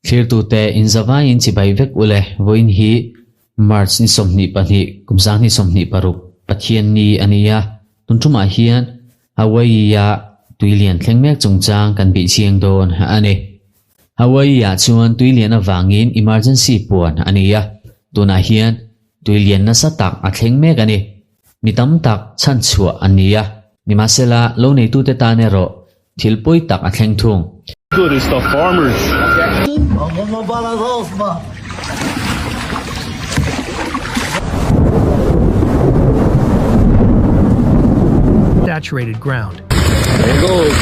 Thlirtute inzavaiin chibai vek ule vawiin hi March ni 22 kum 2026 Pathian ni a ni a, tun tumah hian Hawaii-a tui lian thleng mek chungchang kan bih chiang dawn a ni. Hawaii-ah chuan tui lian avangin emergency puan a ni a, tunah hian tui lian nasa tak a thleng mek a ni. Mi tam tak chhan chhuah an ni a, nimahsela lo neitute tan erawh thil pawi tak a thleng thung. Good is the farmers. Saturated ground. There it goes.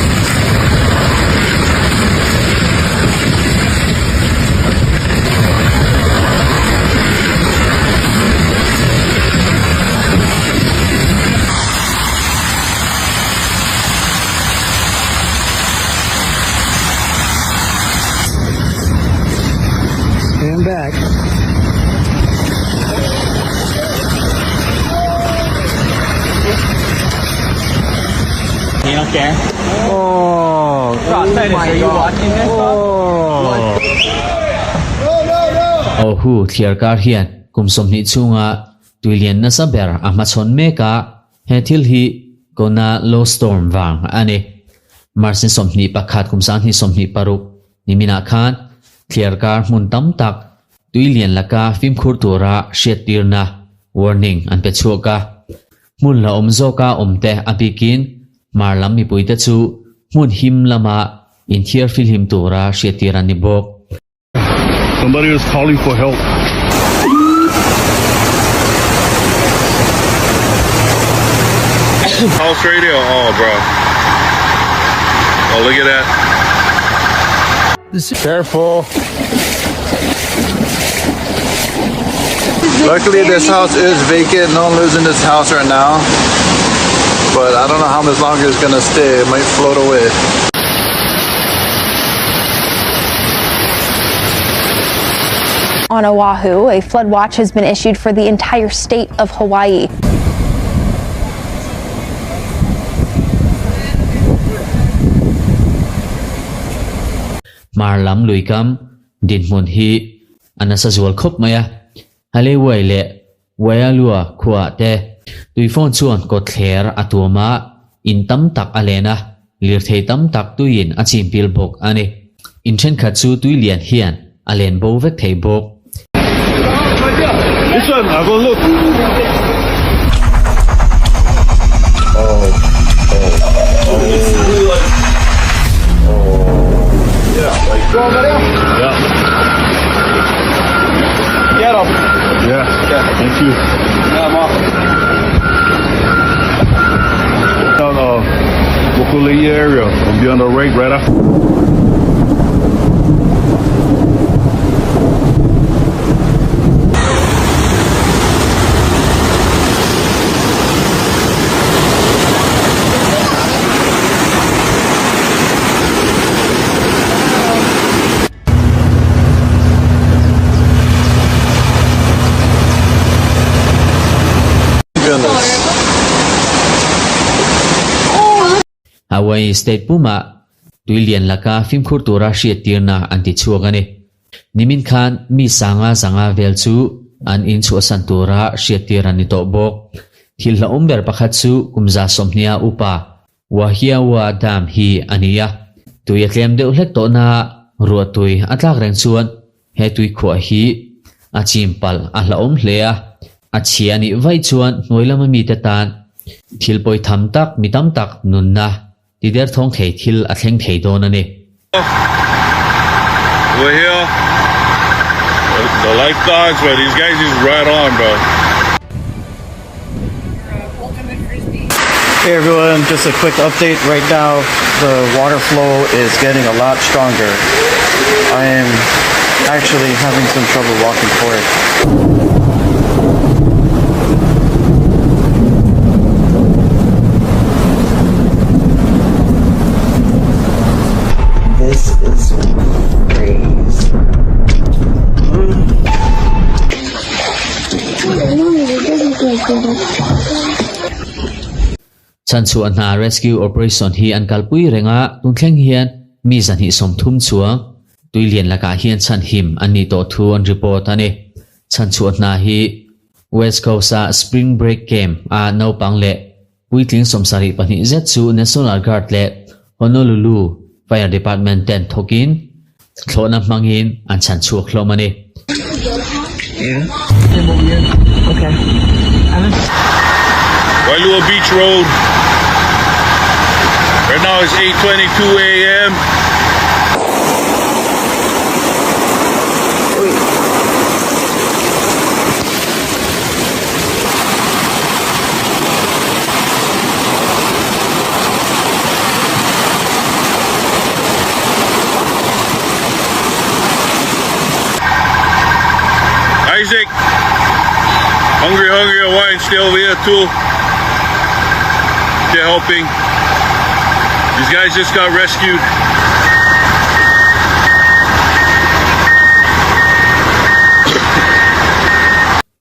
Stand back. You don't care? Oh, oh my are you watching this? Oh. Oahu thliarkar hian kum 20 chhunga tuilian nasa ber a hmachhawn mek a, he thil hi Kona Low Storm vang a ni. March ni 21 kum 2026 niminah khan thliarkar hmun tam tak tuilian laka fimkhur tura hriattirna, warning, an pe chhuak a. Hmun la awm zawka awmte a bikin hmar lam mipuite chu hmun him lama inthiar filhim tura hriattir an ni bawk. Somebody is calling for help. House radio, oh bro. Oh look at that. Careful. Luckily this house is vacant. No one lives in this house right now. But I don't know how much longer it's gonna stay. It might float away. On Oahu, a flood watch has been issued for the entire state of Hawaii. Hmar lam luikam dinhmun hi a nasa zual khawp mai a, Halewai leh Waialua khuaah te tuifawn chuan kawtthler a tuam a, in tam tak a len a, lirthei tam tak tuiin a chim pil bawk a ni. In thenkhat chu tui lian hian a len bo vek thei bawk. This one, I go look. Yeah. Get him. Yeah. Thank you. Yeah, I'm off. Down Mokuleia area. I'll be on the right right after. Goodness. Hawaii state pumah tui lian laka fimkhur tura hriattirna an ti chhuak a ni. Nimin khan mi sanga zanga vel chu an inchhuahsan tura hriattir an ni tawh bawk. Thil hlauhawm ber pakhat chu kumza 20 upa Wahiawa Dam hi a ni a. Tui a tlem deuh hlek tawhna ruah tui a tlak reng chuan he tui khuah hi a chim palh a hlauhawm hle a. A chhia a nih vaih chuan hnuai lama mite tan thil pawi tham tak mi tam tak nunna ti derthawng thei thil a thleng thei dawn a ni. We're here. The lifeguards, bro. These guys is right on, bro. Hey everyone, just a quick update. Right now, the water flow is getting a lot stronger. I am actually having some trouble walking forward. This is crazy. Chhanchhuah hna rescue operation hi an kalpui reng a, tun thleng hian. mi 230 chuang tuilian lakah hian chhanhim an nih tawh thu an report a ni. Chhanchhuah hna hi West Coast-a Spring Break Camp a naupang leh puitling 72 zet chu National Guard leh Honolulu Fire Department ten thawkin thlawhna hmangin an chhanchhuak hlawm a ni. Wailua Beach Road. Right now it's 8:22 a.m. Isaac, hungry, hungry Hawaiian, stay over here too. They're helping. These guys just got rescued.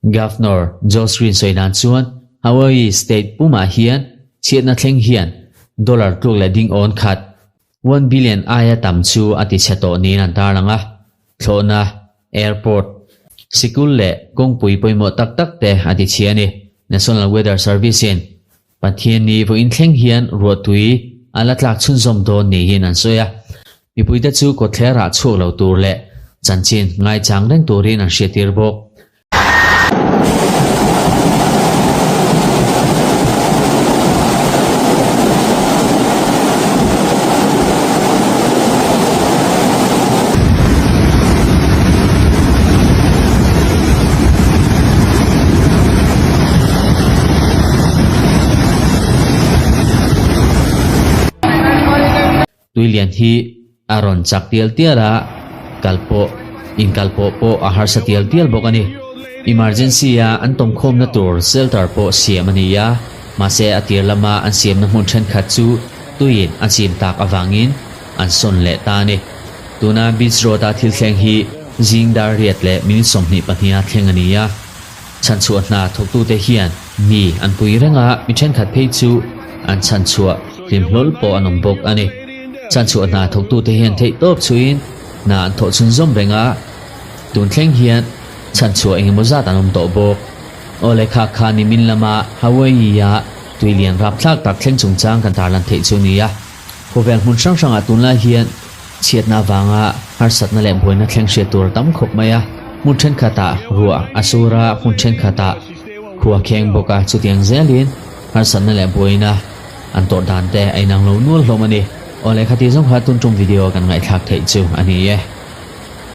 Governor Josh Green sawi dan chuan Hawaii state pumah hian chhiatna thleng hian dollar tluk leh ding awn khat, one billion, aia tam chu a ti chhe tawh niin an tarlang a. Thlawhna, airport, sikul leh kawngpui pawimawh tak tak te a ti chhia a ni. National Weather Service-in Pathianni vawiin thleng hian ruahtui a la tlak chhunzawm dawn niin an sawi a. Mipuite chu kawtthlerah chhuak lo tur leh chanchin ngaichang reng turin an hriattir bawk. Tuilian hi a rawn chak tial tial a, kal pawh inkal pawh pawh a harsa tial tial bawk a ni. Emergency a an tawmkhawmna tur shelter pawh siam a ni a, mahse a tir lama an siamna hmun thenkhat chu tuiin a chim tak avangin an sawn leh ta a ni. Tuna Beach Road a thil thleng hi zing dar riat leh minute 22 a thleng a ni a. Chhanchhuah hna thawktute hian mi an pui reng a, mi thenkhat phei chu an chhanchhuah hlim hlawl pawh an awm bawk a ni. Chhanchhuah hna thawktute hian theih tawp chhuiin hna an thawh chhunzawm reng a, tun thleng hian chhanchhuah engemaw zat an awm tawh bawk. Aw le kha kha nimin lama Hawaii-a tui lian rapthlak tak thleng chungchang kan tarlan theih chu a ni a. Khawvel hmun hrang hrangah tunlai hian chhiatna avanga harsatna leh buaina thleng hriat tur a tam khawp mai a. Hmun thenkhatah ruah a sur a, hmun thenkhatah khua kheng bawk a, chutiang zelin harsatna leh buaina an tawrh dan te a inang lo nual hlawm a ni. Aw lehkha tih zawng kha tun tum video kan ngaihthlak theih chu a ni e.